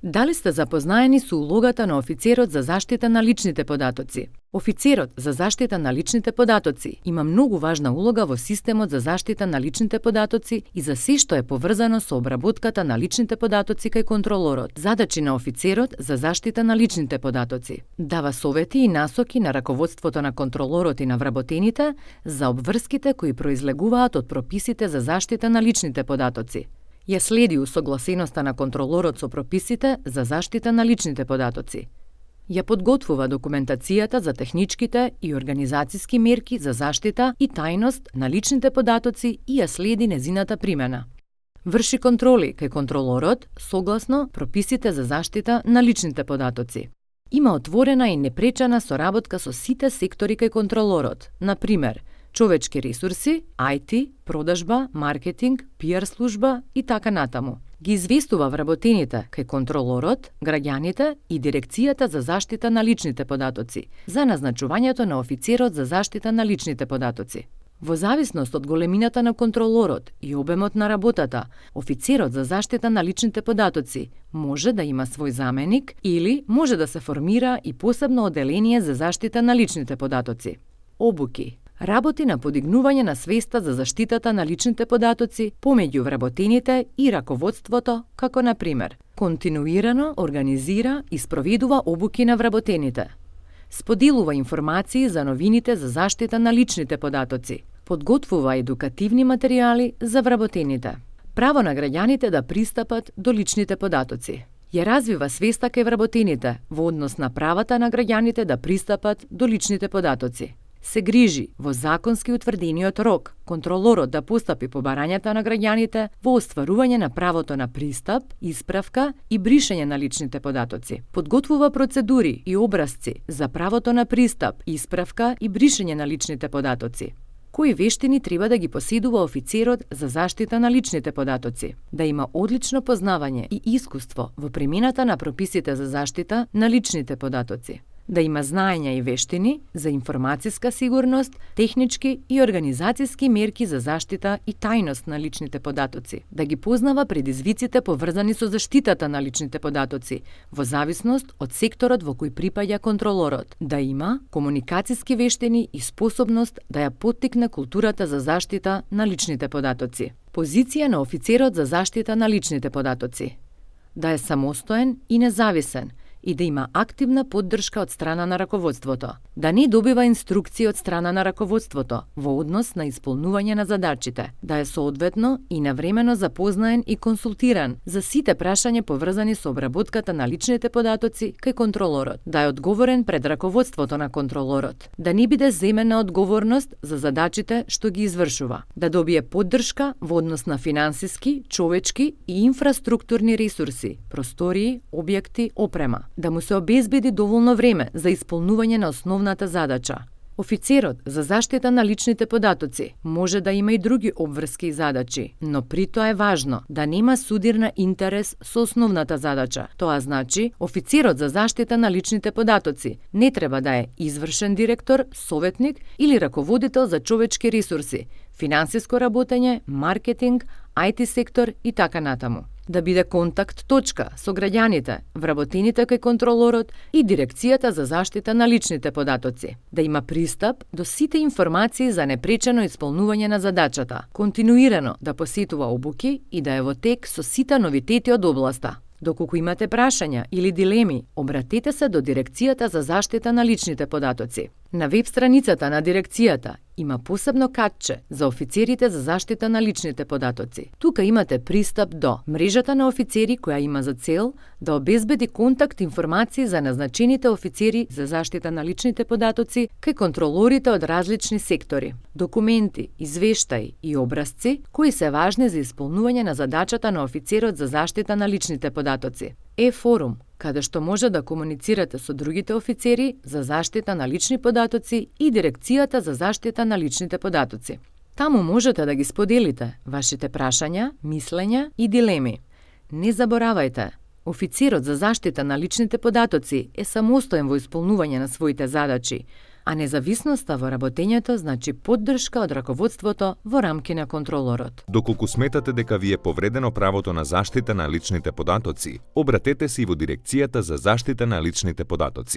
Дали сте запознаени со улогата на офицерот за заштита на личните податоци? Офицерот за заштита на личните податоци има многу важна улога во системот за заштита на личните податоци и за се што е поврзано со обработката на личните податоци кај контролорот. Задачи на офицерот за заштита на личните податоци: дава совети и насоки на раководството на контролорот и на вработените за обврските кои произлегуваат од прописите за заштита на личните податоци. Ја следи усогласеноста на контролорот со прописите за заштита на личните податоци. Ја подготвува документацијата за техничките и организацијски мерки за заштита и тајност на личните податоци и ја следи незината примена. Врши контроли кај контролорот согласно прописите за заштита на личните податоци. Има отворена и непречана соработка со сите сектори кај контролорот, например, човечки ресурси, IT, продажба, маркетинг, PR служба и така натаму. Ги известува вработените кај контролорот, граѓаните и дирекцијата за заштита на личните податоци за назначувањето на офицерот за заштита на личните податоци. Во зависност од големината на контролорот и обемот на работата, офицерот за заштита на личните податоци може да има свој заменик или може да се формира и посебно оделение за заштита на личните податоци. Обуки. Работи на подигнување на свеста за заштитата на личните податоци помеѓу вработените и раководството, како на пример, континуирано организира и спроведува обуки на вработените. Споделува информации за новините за заштита на личните податоци. Подготвува едукативни материјали за вработените. Право на граѓаните да пристапат до личните податоци. Ја развива свеста кај вработените во однос на правата на граѓаните да пристапат до личните податоци. Се грижи во законски утврдениот рок контролорот да постапи по барањата на граѓаните во остварување на правото на пристап, исправка и бришење на личните податоци. Подготвува процедури и образци за правото на пристап, исправка и бришење на личните податоци. Кои вештини треба да ги поседува офицерот за заштита на личните податоци? Да има одлично познавање и искуство во примената на прописите за заштита на личните податоци. Да има знаења и вештини за информацијска сигурност, технички и организацијски мерки за заштита и тајност на личните податоци, да ги познава предизвиците поврзани со заштитата на личните податоци, во зависност од секторот во кој припаѓа контролорот, да има комуникацијски вештини и способност да ја поттикне културата за заштита на личните податоци. Позиција на офицерот за заштита на личните податоци: да е самостоен и независен, и да има активна поддршка од страна на раководството, да не добива инструкции од страна на раководството во однос на исполнување на задачите, да е соодветно и навремено запознаен и консултиран за сите прашања поврзани со обработката на личните податоци кај контролорот, да е одговорен пред раководството на контролорот, да не биде земена одговорност за задачите што ги извршува, да добие поддршка во однос на финансиски, човечки и инфраструктурни ресурси, простории, објекти, опрема, да му се обезбеди доволно време за исполнување на основната задача. Офицерот за заштита на личните податоци може да има и други обврски и задачи, но при тоа е важно да нема судирна интерес со основната задача. Тоа значи, офицерот за заштита на личните податоци не треба да е извршен директор, советник или раководител за човечки ресурси, финансиско работење, маркетинг, IT сектор и така натаму. Да биде контакт точка со граѓаните, вработените кај контролорот и дирекцијата за заштита на личните податоци. Да има пристап до сите информации за непречено исполнување на задачата, континуирано да посетува обуки и да е во тек со сите новитети од областа. Доколку имате прашања или дилеми, обратете се до дирекцијата за заштита на личните податоци. На веб страницата на дирекцијата има посебно катче за офицерите за заштита на личните податоци. Тука имате пристап до мрежата на офицери која има за цел да обезбеди контакт информации за назначените офицери за заштита на личните податоци кај контролорите од различни сектори, документи, извештаи и образци кои се важни за исполнување на задачата на офицерот за заштита на личните податоци. Форум, каде што може да комуницирате со другите офицери за заштита на лични податоци и дирекцијата за заштита на личните податоци. Таму можете да ги споделите вашите прашања, мислења и дилеми. Не заборавајте, офицерот за заштита на личните податоци е самостоен во исполнување на своите задачи, а независноста во работењето значи поддршка од раководството во рамки на контролорот. Доколку сметате дека ви е повредено правото на заштита на личните податоци, обратете се и во Дирекцијата за заштита на личните податоци.